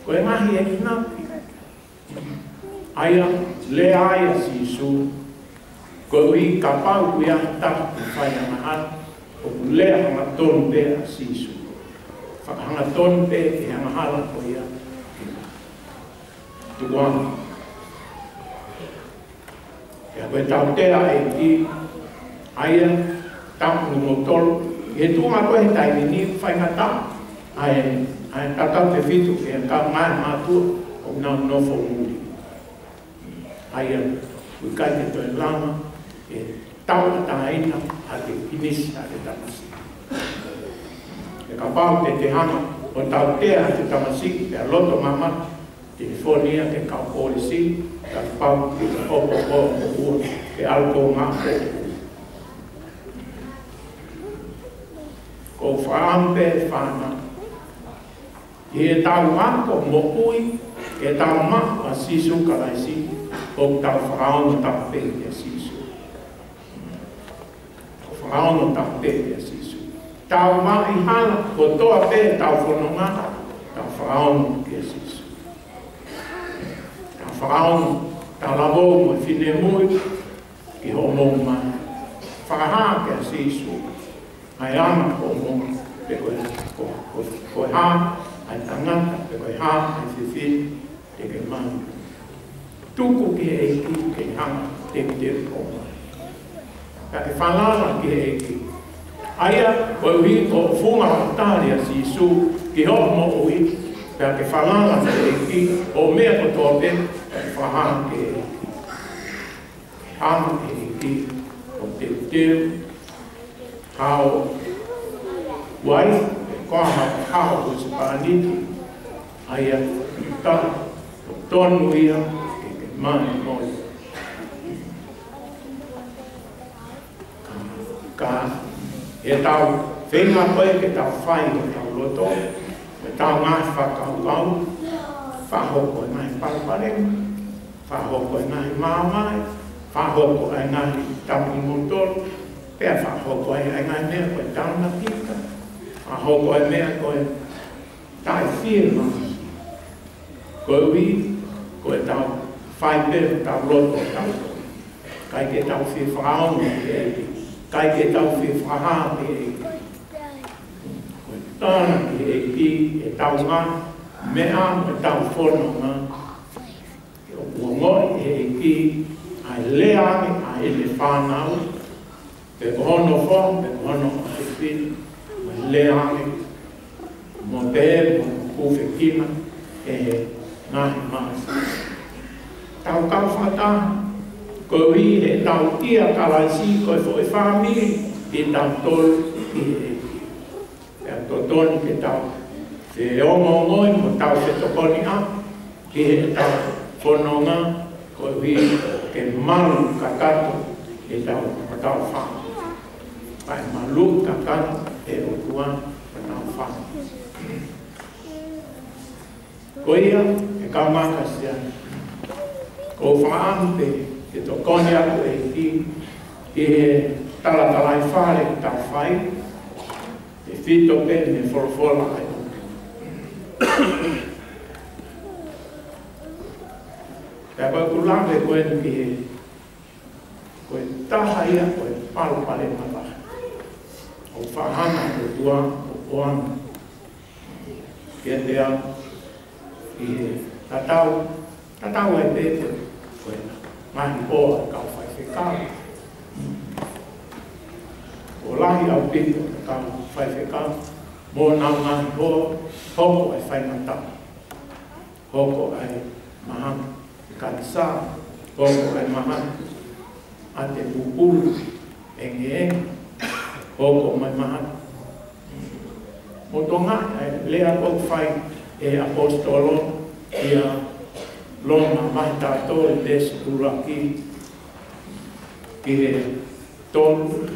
Ko e ngaahi enginaki ʻa ia ʻoku lea ai ʻa Sīsū, koeʻuhi kapau ʻoku ʻi ai ha taha ʻoku fai angahala, ʻoku lea hangatonu pē ʻa Sīsū. Fakahangatonu pē ki he angahala ko ia. Tukuange. Pea ko e tautea ʻa e ʻEiki, ʻa ia, tapu mo tolu, ʻi he tuʻunga ko ē he taimi ni, faingataʻa ʻa e, ʻa e tautautefito ki he kau ngāue mātuʻa ʻoku nau nofo muli. ʻA ia, ʻoku ʻikai ke toe lava ke tauʻatāina ʻa e kiʻi pinisi ʻa e tamasiʻi. He kapau te te hanga ʻo tautea ʻa e tamasiʻi, pea loto mamahi, te ne fonu ia ki he kau polisi, kapau te ke ʻohopo mo ua ke ʻalu ki he ngāue. Ko e fakaʻamu pē fānau, ʻi heʻetau ako moʻui, ke tau maʻu ʻa Sīsū Kalaisi, ʻoku tau fakaongo taha pē kia Sīsū. Tau fakaongo taha pē kia Sīsū. Tau maʻu hala kotoa pē ʻetau fononga, tau fakaongo kia Sīsū. Tau fakaongo, talavou mo e finemui, ki hoʻomou mali. Fakahā kia Sīsū ʻa e anga hoʻomou, pe ko e, ko, ko, ko e hā ʻa e tangata, pe ko e hā ʻa e fefine te ke maʻu. Tuku ki he ʻEiki ke hanga ʻo teuteu hoʻo mali. Pea ke falala ki he ʻEiki. ʻA ia, koeʻuhi ko e funga ʻo e tali ʻa Sīsū ki hoʻo moʻui, pea ke falala ki he ʻEiki, ʻo e meʻa kotoa pē, pea ke fakahā ki he ʻEiki. Hanga ʻe he ʻEiki ʻo teuteu haʻo uaifi, pe ko haʻo, haʻo husepāniti, ʻa ia ʻoku totonu ia Mani moni. Ka ʻi heʻetau feinga ko ē ke tau fai ʻi hotau loto, ʻetau ngaahi fakakaukau, fakahoko e ngaahi palopalema, fakahoko e ngaahi maomae, fakahoko e ngaahi tapu ʻi motolo, pea fakahoko e ngaahi meʻa ko e taunakita, fakahoko e meʻa ko e taʻefiemālie. Koeʻuhi ko ʻetau fai pē hotau loto ʻo tau. ʻIkai ke tau fie fakaongo ki he ʻEiki. ʻIkai ke tau fie fakahā ki he ʻEiki. Ko e tala ki he ʻEiki ʻetau ngaahi meʻa mo ʻetau fononga. Ke ʻoku ongoʻi ʻe he ʻEiki ʻa e lea ange ʻa ʻene fānau, pe ko hono foha, pe ko hono ʻofefine, mo e lea ange, mo pehē, mo kufekina ʻe he ngaahi māsi. Tau kau fakataha, koeʻuhi he tau ʻia Kalaisi ko e foʻi fāmili ʻi tautolu ʻi he ʻEiki. Pea totonu ke tau feongoongoi mo tau fetokoniʻaki ʻi heʻetau fononga koeʻuhi ke malu kakato ʻetau, ʻetau fāmili. Kae malu kakato ʻe he ʻOtua ʻetau fāmili. Ko ia, ʻe kāinga Kalisitiane, ʻoku ou fakaʻamu pē ke tokoni atu e ʻEiki ʻi he talatalaifale ʻoku tau fai, ʻe fito pē mei he folofola ʻa e ʻOtua. Pea ko ʻeku lave ko eni ki he, ko e taha ia ko e palopalema lahi ʻoku fakahā ʻe he ʻOtua ʻoku ʻoange kiate au ʻi he tatau, tatau ai pē ko e, ko e ngaahi hoa ʻo e kau faifekau. ʻOku lahi ʻaupito e kau faifekau mo honau ngaahi hoa, hoko e faingataʻa, hoko e mahaki kanisā, hoko e mahaki ʻa e pupulu ʻengiʻengi, hoko mai mahaki. Mo Tonga, e lea ʻoku fai ʻe he ʻaposetolo ʻia Loma vahe taha tolu, veesi ʻuluaki ki he tolu,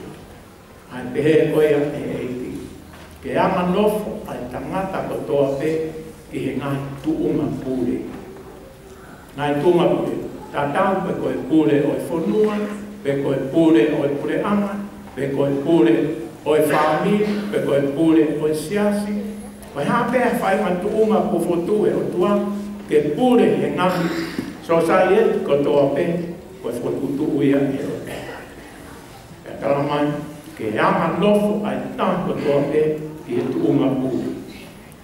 ʻa e pehē ko ia ʻe he ʻEiki: Ke anganofo ʻa e tangata kotoa pē ki he ngaahi tuʻunga pule. Ngaahi tuʻunga pule. Tatau pe ko e pule ʻo e fonua, pe ko e pule ʻo e puleʻanga, pe ko e pule ʻo e fāmili, pe ko e pule ʻo e siasi. Ko e hā pē ha faʻahinga tuʻunga kuo fokotuʻu ʻe he ʻOtua ke pule he ngaahi sōsaieti kotoa pē, ko e fokotuʻutuʻu ia ʻe he ʻOtua. Pea tala mai, ke anganofo ʻa e tangata kotoa pē ki he tuʻunga pule.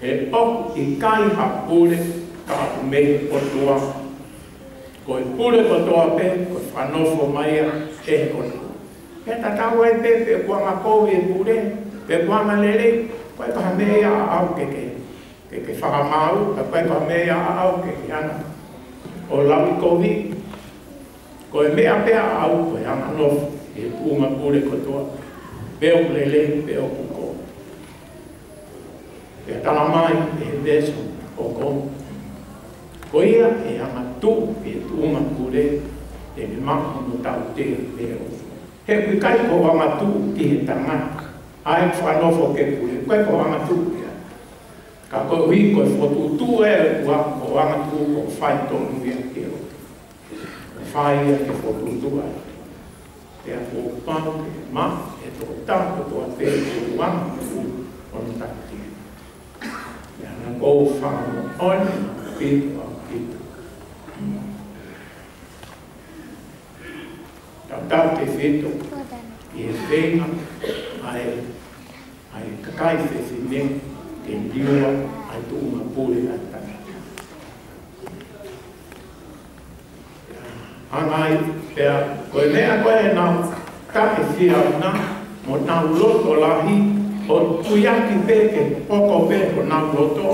He ʻoku ʻikai ha pule ka ʻoku mei he ʻOtua. Ko e pule kotoa pē, ko e fakanofo mai ia ʻe he ʻOtua. Pea tatau ai pē pe ʻoku angakovi e pule, pe ʻoku angalelei, ʻoku ʻikai ko ha meʻa ia ʻaʻau ke ke, ke ke fakamaau, ʻoku ʻikai ko ha meʻa ia ʻaʻau ke ke hanga ʻo lauʻi kovi. Ko e meʻa pē ʻaʻau ko e anganofo ki he tuʻunga pule kotoa, pe ʻoku lelei, pe ʻoku kovi. Pea tala mai ʻe he veesi hoko: Ko ia ʻe angatuʻu ki he tuʻunga pule, te ne maʻu hono tautea mei he ʻOtua. He ʻoku ʻikai ko hoʻo angatuʻu ki he tangata ʻa e fakanofo ke pule, ʻoku ʻikai ko hoʻo angatuʻu ia. Ka koeʻuhi ko e fokotuʻutuʻu ʻe he ʻOtua hoʻo angatuʻu, ko hoʻo faitotonu ia ki he ʻOtua. Fai ia ke fokotuʻutuʻu ai. Pea kuo pau ke maʻu ʻe he tokotaha kotoa pē ʻoku angatuʻu hono tautea. Pea naʻa ʻoku ou fakamoʻoni ʻaupito, ʻaupito. Tautautefito ki he feinga ʻa e, ʻa e kakai fefine ke liua ʻa e tuʻunga pule ʻa e tangata. Hanga ai pea ko e meʻa ko ē ʻenau taʻefiemālie mo ʻenau loto lahi ʻo tuiaki pē ke hoko pē honau loto.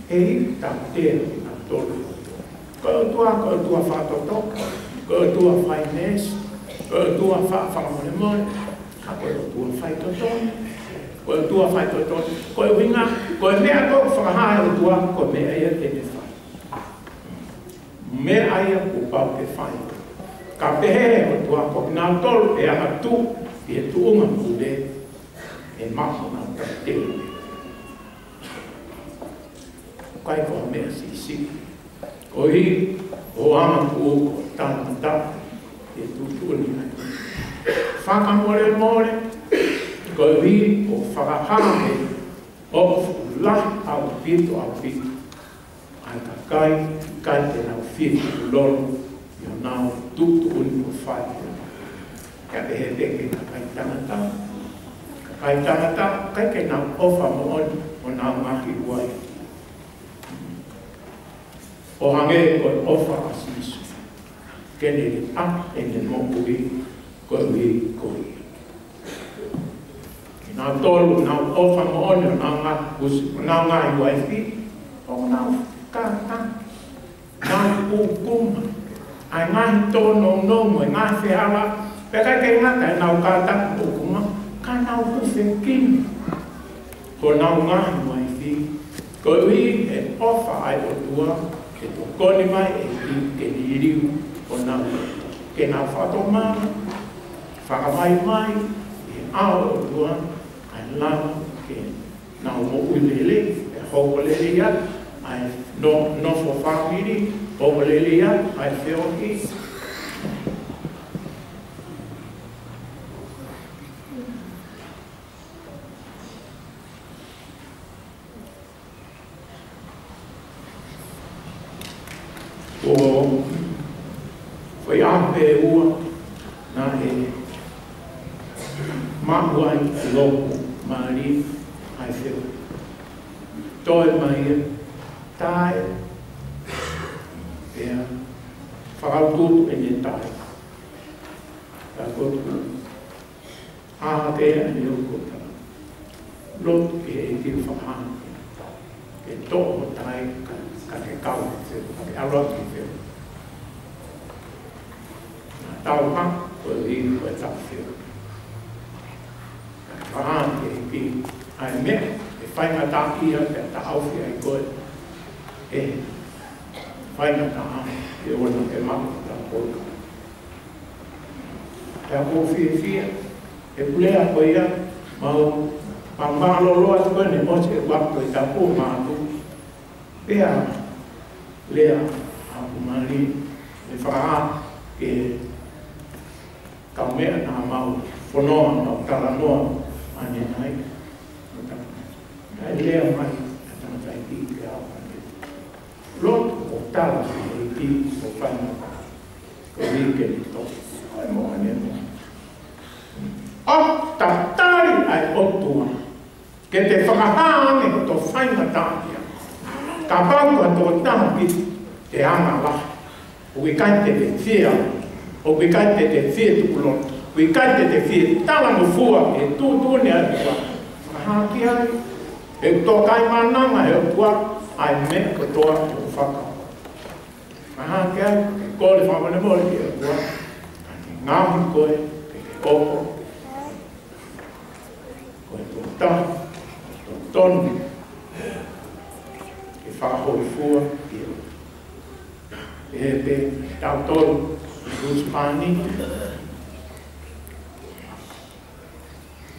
ʻE ʻikai tautea kinautolu. Ko e ʻOtua, ko e ʻOtua fakatotoka, ko e ʻOtua faimeesi, ko e ʻOtua fa-, fakamolemole, ka ko e ʻOtua faitotonu, ko e ʻOtua faitotonu. Ko e ʻuhinga, ko e meʻa ʻoku fakahā ʻe he ʻOtua, ko e meʻa ia te ne fai. meʻa ia kuo pau ke fai. Ka pehē ʻe he ʻOtua, ko kinautolu ʻe angatuʻu ʻi he tuʻunga pule, ʻe maʻu honau taʻeteu. ʻIkai ko ha meʻa siʻisiʻi. Koeʻuhi ko hoʻo angatuʻu ko e talangataʻa ʻi he tuʻutuʻuni ʻa e ʻOtua. Fakamolemole, koeʻuhi ko e fakahā ʻoku fuʻu lahi ʻaupito, ʻaupito ʻa e kakai ʻikai ke nau fie tukulolo ʻi honau tuʻutuʻuni ʻoku fai. Ka pehē pē ki he kakai tangata. Kakai tangata, ʻikai ke nau ʻofa moʻoni honau ngaahi uaifi. ʻO hangē ko e ʻofa ʻa Sīsū, ke ne liʻaki ʻene moʻui koeʻuhi ko ia. Kinautolu ʻoku nau ʻofa moʻoni honau ngaahi uaifi, ʻoku nau kātaki, nau ʻukunga, ʻa e ngaahi tōnounou mo e ngaahi fehālaaki, pea ʻikai ke ngata ʻenau kātaki mo ʻukunga, ka nau hūfekina honau ngaahi uaifi, koeʻuhi he ʻofa ʻa e ʻOtua, ke tokoni mai ʻEiki ke liliu honau, ke nau fakatomala, fakamaimai ʻi he ʻao ʻo e ʻOtua, ʻa e lava ke nau moʻui lelei, ʻe hoko lelei atu ʻa e no-, nofo fāmili, hoko lelei atu ʻa e feohi. ʻO foʻi ʻaho pē ʻe ua naʻe maʻu ai ʻe he lotu mālie ʻa e feohi. Toe mai ia, tae, pea fakautuutu ʻene tae. Pea ko e tuʻu ʻa e ʻEiki ʻo ne ʻoku tala. Lotu ki he ʻEiki ʻo fakahā ke toʻo hoʻo tae ka, ka ke kau he feohi, ka ke ʻalu ki he feohi. Naʻa tau hā, ko e ʻEiki ko e tau feohi. Ka ke fakahā ki he ʻEiki ʻa e meʻa ʻe faingataʻaʻia pea taʻofi ai koe ʻe he faingataʻa, ke ʻoua naʻa ke maʻu ha tau koe. Pea ʻoku ou fiefia he pule ko ia, mau, mau mālōlō atu ko eni ʻosi ʻeku ako Tohi Tapu ʻo mātuʻaki. Pea lea ʻa e Laumālie, ʻe fakahā ki he kaumeʻa naʻa mau fononga, mau talanoa ʻanenai. Naʻe lea mai ʻa e tangataʻeiki ki au ʻanenai. Lotu ʻo tala ki he ʻEiki ʻo faingataʻa. Ko e ʻEiki ni to. Ko e moʻoni ē. ʻOku tatali ʻa e ʻOtua ke te fakahā ange hoto faingataʻaʻia. Kapau ko ha tokotaha pē te anga lahi, ʻoku ʻikai te te fie ʻalu, ʻoku ʻikai te te fie tukulolo, ʻoku ʻikai te te fie talangofua ki he tuʻutuʻuni ʻa e ʻOtua, fakahā ki ai. ʻE toka ai mananga he ʻOtua ʻa e meʻa kotoa ʻoku faka. Fakahā ki ai, ke kole fakamolemole ki he ʻOtua, ʻa e ngaahi ko ē, ke ke koko. Ko e tokotaha totonu ke fakahōifua ʻi he, ʻe pē tautolu husepāniti.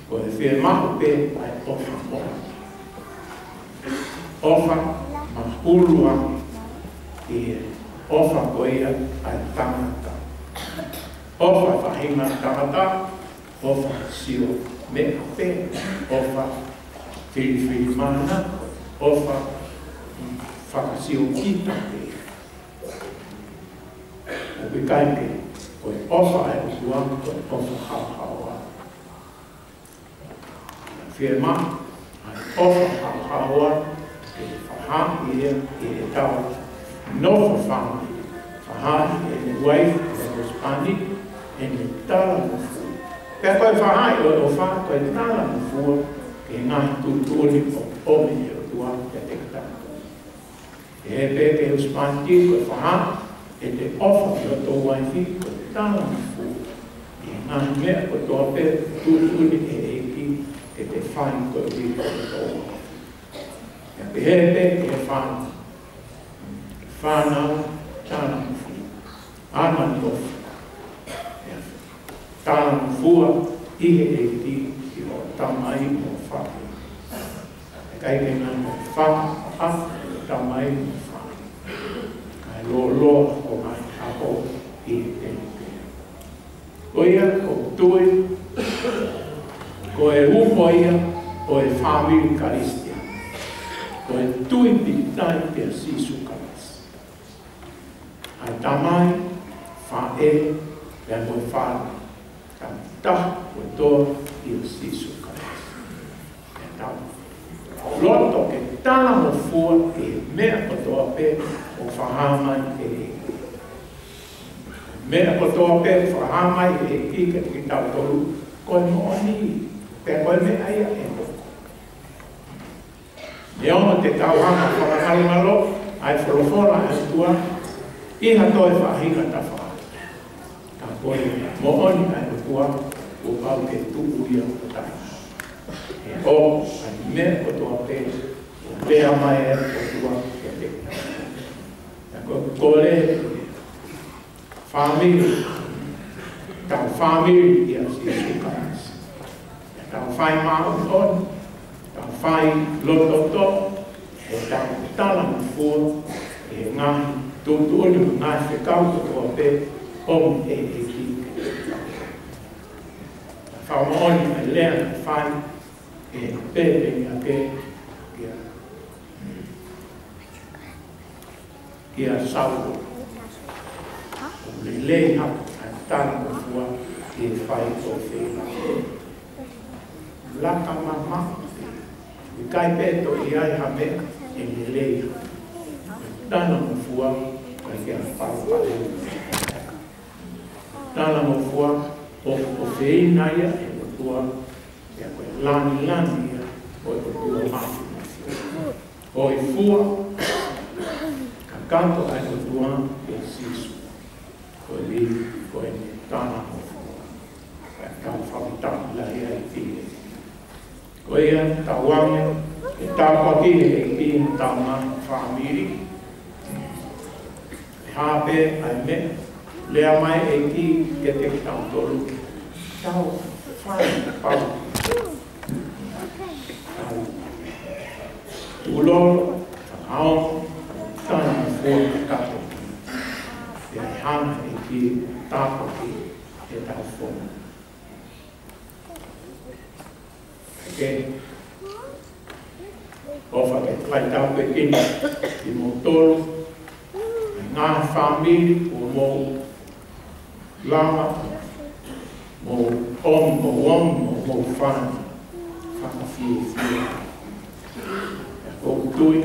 Ko e fiemaʻu pē ʻa e ʻofa moʻoni. ʻOfa mahulu ange ʻi he ʻofa ko ia ʻa e tangata. ʻOfa faʻahinga tangata, ʻofa sio meʻa pē, ʻofa filifilimānako, ʻofa fakasiokita pē. ʻOku ʻikai ke, ko e ʻofa ʻa e ʻOtua, ko e ʻofa haohaoa. Fiemaʻu ʻa e ʻofa haohaoa ke fakahā ia ʻi heʻetau nofo fāmili, fakahā ʻi he uaifi mo e husepāniti, ʻene talangofua. Pea ko e fakahā ʻo e ʻofa, ko e talangofua ki he ngaahi tuʻutuʻuni ʻoku ʻomi ʻe he ʻOtua kiate kitautolu. ʻE pehē ki he husepāniti, ko e fakahā ʻete ʻofa ki hoto uaifi, ko e talangofua ki he ngaahi meʻa kotoa pē ʻoku tuʻutuʻuni ʻe he ʻEiki ke te fai koeʻuhi ko hoto uaifi. ʻE pehē pē ki he fānau, fānau, talangofua ʻAna ni ʻofa. ʻE talangofua ʻi he ʻEiki ki hoʻo tamai mo e faʻē. ʻIkai ke ngata fa a tamai mo e faʻē, kae lōloa hoʻo ngaahi hapo ʻi he temipale. Ko ia ʻoku ou tui, ko e uho ia ʻo e fāmili Kalisitiane, ko e tui pīkitai kia Sīsū Kalaisi. ʻA e tamai, faʻē, pea mo e fānau, tau taha kotoa ʻia Sīsū Kalaisi. Pea tau loto ke talangofua ʻi he meʻa kotoa pē ʻoku fakahā mai ʻe he ʻEiki. Meʻa kotoa pē ʻoku fakahā mai ʻe he ʻEiki kiate kitautolu, ko e moʻoni, pea ko e meʻa ia ʻe hoko. Neongo te tau hanga ʻo fakamālō ʻa e folofola ʻa e ʻOtua ʻi ha toe faʻahinga tafaʻaki, ka ko e moʻoni ʻa e ʻOtua, kuo pau ke tuʻu ia ʻo taʻengata. ʻE hoko ʻa e meʻa kotoa pē ʻoku pehē mai ʻe he ʻOtua kiate kitautolu. Pea ko e kole, fāmili, tau fāmili ʻia Sīsū Kalaisi. Pea tau fai māʻoniʻoni, tau fai lototoʻa, ʻetau talangofua ʻi he ngaahi tuʻutuʻuni mo e ngaahi fekau kotoa pē ʻoku ʻomi ʻe he ʻEiki. Tau fakamoʻoni ʻa e lea naʻe fai ʻe Pēteli ake kia kia Saulo. ʻOku lelei hake ʻa e talangofua ʻi he fai ʻofeina. Laka mamaʻo. ʻIkai pē toe ʻi ai ha meʻa ʻe lelei hake. Talangofua ʻikai ke palopalema. Talangofua ʻoku ʻofeina ia ʻe he ʻOtua, pea ko e lāngilangi ia ʻo e ʻOtua Māfimafi. Ko e fua kakato ʻa e ʻOtua kia Sīsū, ko e lī, ko e talangofua. Kae tau fakatau lahi ai ki he Ko ia, tau ʻoange e tāpuaki ʻe he ʻEiki ki hotau ngaahi fāmili. ʻE hā pē ʻa e meʻa lea mai ʻe he ʻEiki kiate kitautolu, tau fai pau. Tau tuʻulolo, tau ʻaonga, tau talangofua kakato. ʻE hanga ʻe he ʻEiki ʻo tāpuakiʻi ʻetau fonua. Ke ʻofa ke fai tāpuekina kimoutolu, ngaahi fāmili, ʻo mou lava, mou ʻomi, mou ʻomi, mou, mou fānau fakafiefia. ʻOku ou tui,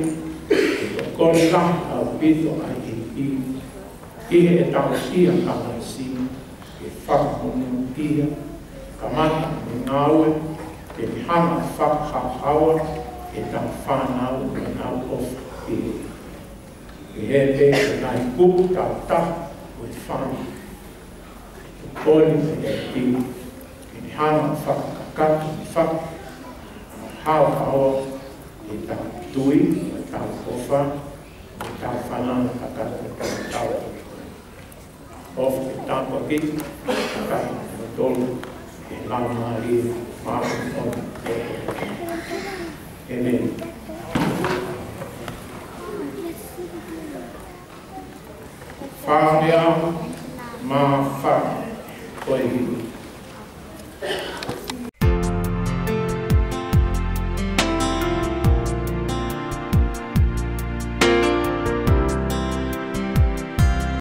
ʻe tokoni lahi ʻaupito ʻa e ʻEiki ki heʻetau ʻi he Kalaisi, ke fakamonūʻia, kamata mo e ngāue, ke ne hanga ʻo fakahaohaoa ʻetau fānau mo ʻenau ʻofa ki he ʻEiki. Ke hē pē ʻa e ngaahi kupu tauʻatāina ʻo e fāmili. Tokoni mai ʻa e ʻEiki, ke ne hanga ʻo fakakakato, fakahaohaoa ʻetau tui, ʻetau ʻofa, ʻetau fānau kakato, ʻetau tau. ʻOfa ke tāpuakiʻi kitautolu ʻe he Laumālie Māʻoniʻoni. ʻĒmeni. Fāmeʻa mā fā ko e hiva.